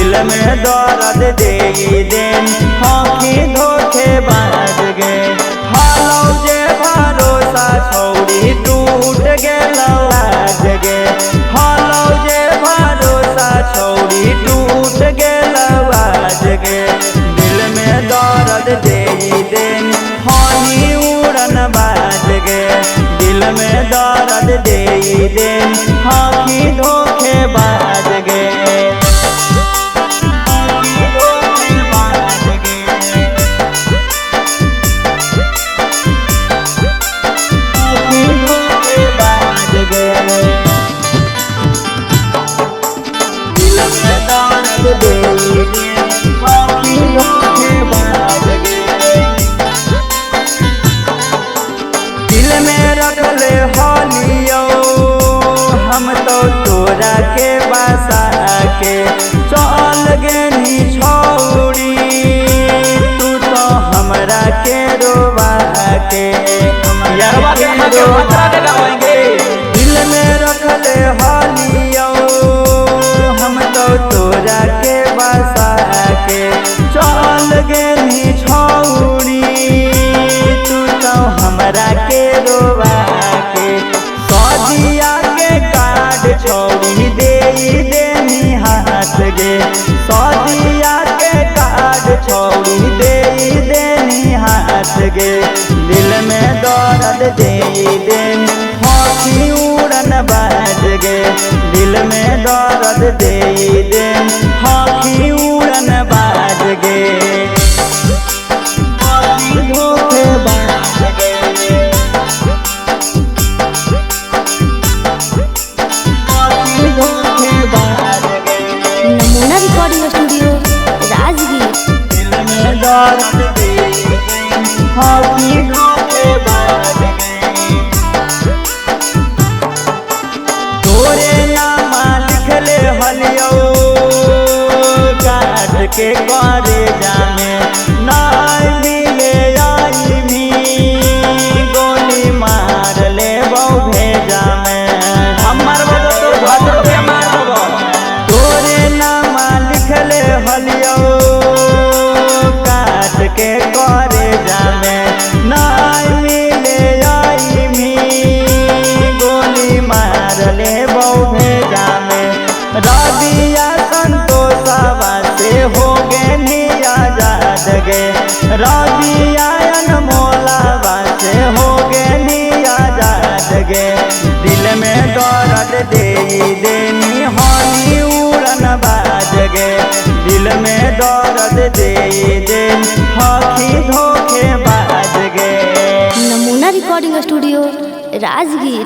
दिल में दर्द दे देन हकी धोखे बाज गे। हालो जे भरोसा छौड़ी टूट गेलौ आज गे। हालो जे भरोसा छौड़ी टूट गेलौ आज गे। दिल में दर्द दे देन हनी उड़न बाज गे। दिल में दर्द दे देन हकी धोखे बाज गे। दिल में रखले हलियो हम तो तोरा के बसा के चल गेनी छौड़ी तू तो हमरा के रोवा के। यारवा के खा के भतरा देगा। दिल में रखले हलियो हम तो तोरा के बसा के चल गेनी छौड़ी तू तो हमरा के रोवा के। सदिया के कार्ड छौड़ी दे देनी हाथ गे। सदिया के कार्ड छौड़ी दे देनी हाथ गे। दिल में दर्द दे देनी हकी उड़न बाज गे। दिल में दर्द दे देनी हकी उड़न बाज गे। धोखे बाज गे। धोखे बाज गे। नमूना रिकॉर्डिंग स्टूडियो राजगीर। दिल में दर्द दे हकी धोखे बाज गे। तोरे नामा लिखले हलियो काट के करे जामे नाई मिले आई भी गोली मार ले बहु भेजा में। हम मारबो तो तोर भतरो के मार देबो। तोरे नामा लिखले हलियो काट के करे जामे नाई मिले आई भी गोली मार ले बहु भेजा में। रबिया संतोषवा से हो गेनी आजाद गे। रबिया अनमोलावा से हो गेनी आजाद गे। दिल में दर्द दे देनी हनी उड़न बाज गे। दिल में दर्द दे देनी हकी धोखे बाज गे। नमूना रिकॉर्डिंग स्टूडियो राजगीर।